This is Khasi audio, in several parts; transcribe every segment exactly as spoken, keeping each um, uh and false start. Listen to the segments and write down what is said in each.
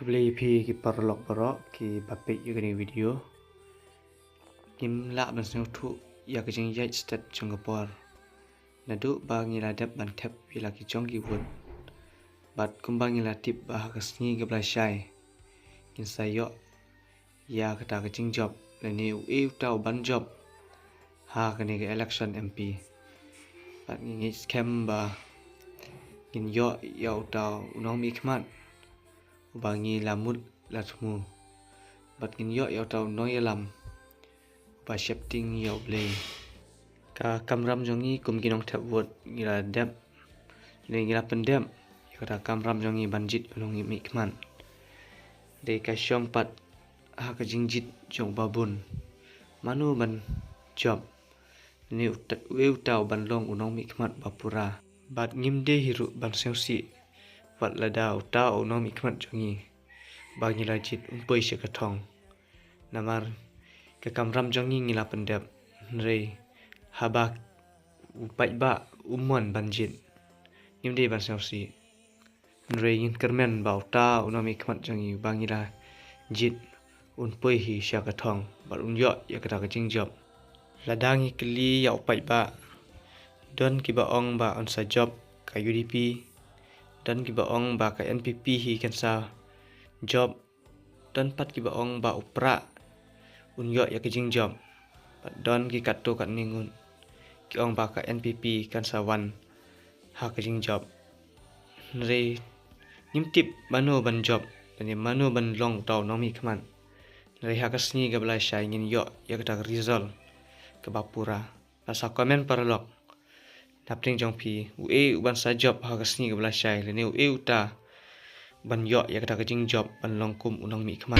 Khublei ïa phi ki paralok baroh kiba peit ïa kane ka video. Ngim lah ban sngewthuh ïa ka jingïaid stet jong ka por naduh ba ngi la dep ban thep ïa la ki jong ki vote. Bad kumba ngi la tip ba ha ka sngi kaba la shai ngin sa ïoh ïa kata ka jingjop lane uei uta uban jop ha kane ka election M P. Bad ngi ngeit skhem ba ngin ïoh ïa uta u nongmihkhmat uba ngi la mut la thmu. Bad ngin ïoh ïa uta u nongïalam uba sheptieng ïa U Blei. Ka kamram jong ngi kum ki nongthep vote ngi la dep, ne ngi la pyndep ïa kata ka kamram jong ngi ban jied u nongmihkhmat. Dei ka shong pat ha ka jingjied jong uba bun. Mano ban jop, ne uta, uei uta uban long u nongmihkhmat ba pura. Bad ngim dei hi ruh ban sngewsih wat lada uta u nongmihkhmat jong ngi ba ngi la jied un poi sha ka thong. Namar ka kamram jong ngi ngi la pyndep, hynrei haba u paidbah um mon ban jied, ngim dei ban sngewsih. Hynrei ngin kyrmen ba uta u nongmihkhmat jong ngi ba ngi la jied un poi hi sha ka thong bad un ïoh ïa kata ka jingjop. Lada ngi kylli ïa u paidbah, don kiba ong ba un sa jop ka U D P, don kiba ong ba ka N P P hi kan sa jop, don pat kiba ong ba u Prah un ïoh ïa ka jingjop. Bad don ki katto katne ngut ki ong ba ka N P P kan sa wan ha ka jingjop. Hynrei ngim tip mano ban jop lane mano ban long uta u nongmihkhmat. Hynrei ha ka sngi kaba la shai ngin ïoh ïa kata ka result kaba pura. Lada sa comment paralok, napdeng jong phi, uei uban sa jop ha ka sngi kaba la shai lane uei uta ban ïoh ïa kata ka jingjop ban long kum u nongmihkhmat.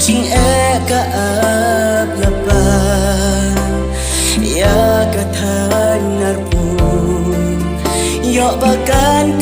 Jingeh ka ap ïa pa ïa ka thaiñ Narpuh, ïoh ba kan